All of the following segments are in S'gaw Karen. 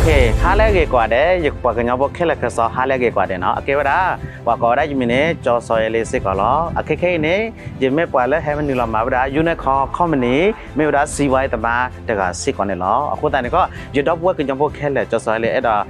ဟါလၢအဂ့ၤကိးဂၤဒဲး, ယပှၤကညီဖိခဲလၢာ်ခဲဆ့ ဟါလၢအဂ့ၤကိးဂၤဒဲးနီၤ. အကဲဝဲဒၣ် ပှၤကိးဝဲဒၣ်ယမံၤန့ၣ် ကၠီစီၤယဲလ့စ့ၢ်ကီးလီၤ. အခဲခဲအံၤန့ၣ် ယမ့ၢ်ပှၤလၢဟဲမၤနုာ်လီၤမၤဝဲဒၣ် Unicorn Company မ့ၢ်ဝဲဒၣ် စီးပွားရေးသမား တဂၤစ့ၢ်ကီးန့ၣ်လီၤ. အဃိသတးန့ၣ်ကီး ယဒီပုၢ်ဝဲၢ်ကညီဖိခဲလၢာ် ကၠီစီၤယဲလ့အဲၣ်ဒိး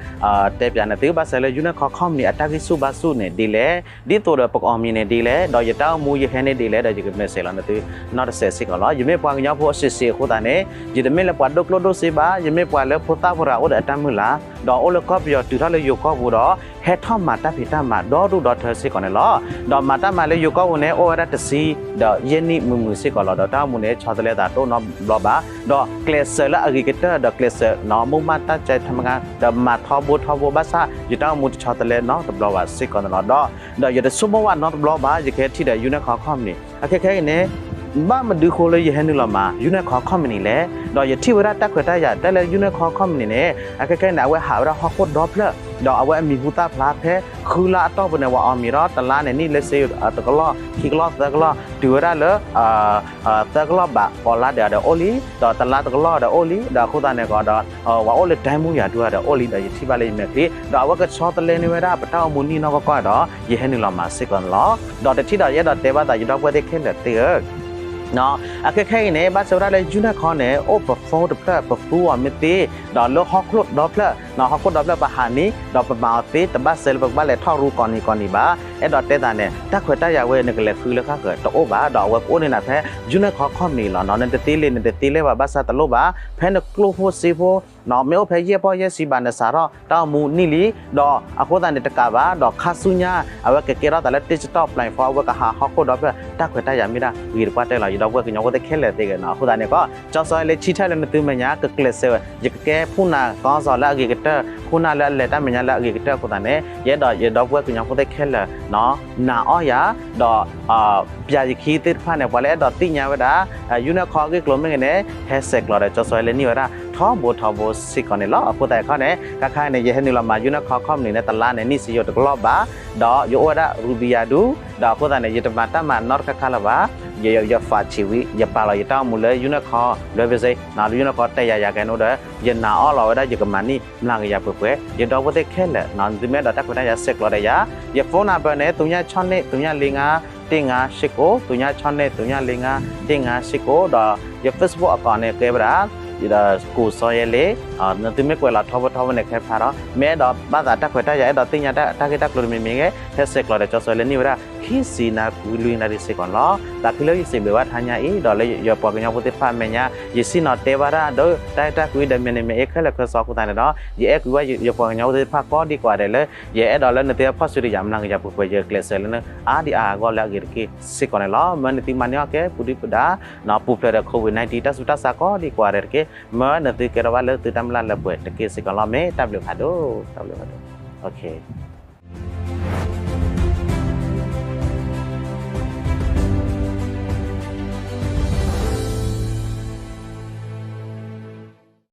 တဲပၠးနသု ဘၣ်ဆၣ်လၢ Unicorn Company အတၢ်ဂံၢ်ဆူၣ်ဘါဆူၣ်န့ၣ်ဒ်လဲၣ်, ဒ်သိးဒီးပကအီၣ်မ့ၤန့ၣ်ဒ်လဲၣ်, ဒီးယတၢ်အိၣ်မူယဟဲန့ၢ်ဒ်လဲၣ်, ဒီးယကမဲာ်ဆှးလီၤနသု နီတစဲးစ့ၢ်ကီးလီၤ. ယမ့ၢ်ပှၤကညီဖိအစံးစ့ၢ်အဃိသတးန့ၣ် ယတမ့ၢ်လၢပှၤဒိၣ်ကျိၣ်ဒိၣ်စ့ဘၣ်, ယမ့ၢ်ပှၤလၢဖိသၣ်ဖိတဂၤအိၣ်ဒီးအတၢ်မုၢ်လၢ်, ဒီးအိၣ်လၢကီၢ်ပယီၤတုၤထီၣ်လၢယိၤကီၢ်ပူၤဒီး ဟဲထီၣ်မၤတၢ်ဖံးတၢ်မၤဒီဒူၣ်ဒီထၢစ့ၢ်ကီးန့ၣ်လီၤ. ဒီးမၤတၢ်မၤလၢယိၤကီၢ်ပူၤန့ၣ် အိၣ်ဝဲဒၣ်တဆံဒီးယဲၢ်နံၣ်မုာ်မုာ်စ့ၢ်ကီးလီၤ. ဒီးတၢ်အိၣ်မူန့ၣ် ဆီတလဲသးတအိၣ်နီတဘျီဘၣ်, ဒီးကျဲးစၢးလၢအဂ့ၤကတၢၢ် ဒီးကျဲးစၢးနီၤ မိၢ်မၢ်တၢ်ကဲထမကါ ဒီးမၤထီဘိထီဘိဘၣ်ဆၣ် ယတၢ်အိၣ်မူတဆီတလဲနီတဘျီဘၣ်စ့ၢ်ကီးန့ၣ်လီၤ. ဒီး ဒီးယတဆိကမိၣ်ဘၣ်နီတဘျီဘၣ် ယကဟဲထံၣ်ဒီး Unicorn Company အခဲခဲအံၤန့ၣ် ဘၣ်မနုၤဃိလၢယဟဲနုာ်လီၤမၤ Unicorn Company လဲၣ်, ဒီးယထံၣ်ဝဲဒၣ်တၢ်ခွဲးတၢ်ယာ်တၢ်လၢ Unicorn Company န့ၣ် အခဲခဲအံၤန့ၣ် အဝဲဟးဝဲဒၣ်ဟီၣ်ခိၣ်ဒီဖျၢၣ်, ဒီးအဝဲအမံၤဟူသၣ်ဖျါဖဲ ဃုလါအတီၢ်ပူၤန့ၣ် ပှၤအီၣ်မ့ၤဒီးတလါန့ၣ် နံၣ်လၢစ့ တကလီၢ် ခံကလီၢ် သၢကလီၢ် တုၤဝဲဒၣ်လၢ သၢကလီၢ်ဘး ကိးလါဒီးဒီးအိၣ်လံ, ဒီးတလါတကလီၢ်ဒီးအိၣ်လံ, ဒီးအဃိသတးန့ၣ်ကီးဒီး ပှၤအိၣ်လၢ ဒဲမူယၤဒူဒီးအိၣ်လံ ဒီးယထံၣ်ဘၣ်လၢယမဲာ်ချံ, ဒီးအဝဲကဆီတလဲန့ၢ်ဝဲဒၣ်ပတၢ်အိၣ်မူနံၣ်နီၢ်ကီၢ်ကီၢ်ဒီး ယဟဲနုာ်လီၤမၤစ့ၢ်ကီးန့ၣ်လီၤ. ဒီးတထံၣ်ဒီးယအဲၣ်ဒိးတဲဘၣ်သးယဒီပုၢ်ဝဲၢ်သ့ၣ်ခဲလၢာ်သ့ၣ်ဧၢ အခဲခဲအံၤန့ၣ် ဘၣ်ဆၣ်ဝဲဒၣ်လၢ Unicorn န့ၣ် အိၣ်ပ phone တဖျၢၣ် ပသူအီၤမ့ၢ်သ့, ဒီးလၢဟီၣ်ခိၣ်ဒီဖျၢၣ် ဟီၣ်ခိၣ်ဒီဖျၢၣ်ပဟးန့ၣ် ဒီးပမၤအီၤသ့ တဘၣ်စဲလၢပကဘၣ်လဲၤထီၣ်ရူကိးနံၤကိးနံၤဘၣ်. အဲၣ်ဒိးတဲသးန့ၣ် တၢ်ခွဲးတၢ်ယာ်ဝဲန့ၣ် နကလဲၤဃုလၢဃၣ်ဃၢၤတအိၣ်ဘၣ်, ဒီးအဝဲကအိၣ်န့ၢ်နၤဖဲ Unicorn Company လီၤနီၤ. နတသ့လဲၤ နတသ့လဲၤဘၣ် ဘၣ်ဆၣ်တလိၣ်ဘၣ်, ဖဲနကျိၣ်ဖိစ့ဖိ မ့ၢ်အိၣ်ဖဲယဲၢ်ပီၢ်ယဲၢ်စံးဘၣ် နစးထီၣ်တၢ်အိၣ်မူနံၣ်လံ, ဒီးအဃိသတးန့ၣ်တကးဘၣ်, ဒီးခါဆူညါ အဝဲကကဲထီၣ်သးလၢ digital platform အဝဲကဟးဟီၣ်ခိၣ်ဒီဖျၢၣ် တၢ်ခွဲးတၢ်ယာ်မ့ၢ်ဒၣ်ဂ့ၤတပှၢ်တၢၢ်လီၤ. ယဒီပုၢ်ဝဲၢ်ကညီဖိသ့ၣ်ခဲလၢာ်သ့ၣ်ဂ့ၤနီၤ. အဃိသတးန့ၣ်ကီး ကၠီစီၤယဲလ့ ဆံထဲလၢနသုမဲာ်ညါ ကကျဲးစၢးဝဲ ယကကဲဖှူနၤကီၢ်စီၤလၢအဂ့ၤကတၢၢ်, ဖှူနၤလၢအလဲၤတၢ်မဲာ်ညါလၢအဂ့ၤကတၢၢ်အဃိသတးန့ၣ် ယအဲၣ်ဒိးယဒီပုၢ်ဝဲၢ်ကညီဖိသ့ၣ်ခဲလၢာ် နာ်အီၣ်ယၤ, ဒီး ပျးယခံသ့ၣ်တဖၣ်န့ၣ် ပှၤလၢအဲၣ်ဒိးသ့ၣ်ညါဝဲဒၣ် Unicorn အဂ့ၢ်ကျိၤမ့ၢ်ဂ့ၤန့ၣ် ဟဲဆဲးကျိးဒီး ကၠီစီၤယဲလ့ န့ၢ်ဝဲဒၣ်ထီဘိထီဘိစ့ၢ်ကီးန့ၣ်လီၤ. အဃိသတးအခီန့ၣ် ခါခါန့ၣ် ယဟဲနုာ်လီၤမၤ Unicorn Company န့ၣ် တလါန့ၣ် နံၣ်စ့ယိၤတကလီၢ်ဘး, ဒီးယအိၣ်ဝဲဒၣ်ရူဘံယၤဒူ, ဒီးအဃိသတးန့ၣ် ယတမၤတၢ်မၤနီတခါခါလၢၤဘၣ်, ယ ယ ယ ဖးဆံးဝံၤ ယပာ်လီၤယတၢ်အိၣ်မူလၢ Unicorn လွဲၢ်ဘ့ၣ်စ့ လၢ Unicorn တၢ်ယာ်ယၤကဲန့ၣ်ဒီး ယနာ်အီၣ်လီၤဝဲဒၣ် ယကမၤန့ၢ်မျးကယၤပှဲၤပှဲၤ. ယဒီပုၢ်ဝဲၢ်သ့ၣ်ခဲလၢာ် နသုမ့ၢ်အဲၣ်ဒိးတၢ်ခွဲးတၢ်ယာ် ဆဲးကျိးဒီးယၤ, ယ phone number န့ၣ် သုညါဆီၣ်န့ၢ် သုညါလ့ငါ တ့ၢ်ငါရှစ်ကို, သုညါဆီၣ်န့ၢ် သုညါလ့ငါ တ့ၢ်ငါရှစ်ကို, ဒီးယ Facebook account န့ၣ် ကဲဝဲဒၣ် ဒီး ကိုစောရဲလေး, နသုမ့ၢ်ကွဲးလီၤထီဘိထီဘိန့ၣ် ခဲဖျါဒီး မ့ၢ်အဲၣ်ဒိးဘၣ်သးတၢ်ခွဲးတၢ်ယာ် အဲၣ်ဒိးသ့ၣ်ညါတၢ်ဂ့ၢ်တၢ်ကျိၤတမံၤမံၤဂ့ၤ ဟဲဆဲးကျိးဒီး ကၠီစီၤရဲလေး န့ၢ်ဝဲဒၣ် ခံဆံနၣ်ရံၣ်လွံၢ်နၣ်ရံၣ်စ့ၢ်ကီးန့ၣ်လီၤ. သးခုလၢယစံးဘျုးဘၣ်တဟါညါအံၤ ဒီးလၢယပှၤကညီဖိသ့ၣ်တဖၣ်အမဲာ်ညါ ယစံၣ်ညီၣ်တဲဘၣ်တၢ်ဒီး တၢ်အဲၣ်တၢ်ကွံဒီး မ့ၢ်န့ၣ်မ့ၢ်အ့ခဲလၢာ်ခဲဆ့အဃိသတးန့ၣ်ဒီး ယအဲၣ်ကွံာ်ဘၣ်ယပှၤကညီဖိသ့ၣ်တဖၣ်ကိးဒံကိးဂၤဒဲးလၢ ယအဲၣ်ဒိးလၢနသုဖီၣ်စုတယၤ မျးကယၤပှဲၤပှဲၤ ယကျဲးစၢးလၢနအါဒံအါဂီၢ်လၢအဂ့ၤတက့ၢ်စ့ၢ်ကီးန့ၣ်လီၤ. မၢနသုမၤန့ၢ်အီၣ်ကဲ ပူၤဒုၣ်ပူၤဒါ ပူၤဖျဲးဒီး COVID nineteen တၢ်ဆူးတၢ်ဆါကိးဒံကိးဂၤဒဲးတက့ၢ်. မၢနသုကဲထီၣ်ဘၣ်လၢသုတၢ်မျၢ်လၢပှဲၤတက့ၢ်စ့ၢ်ကီးလီၤ. မ့ၢ်တၢ်ဘျုးဖးဒိၣ် တၢ်ဘျုးဖးဒိၣ်.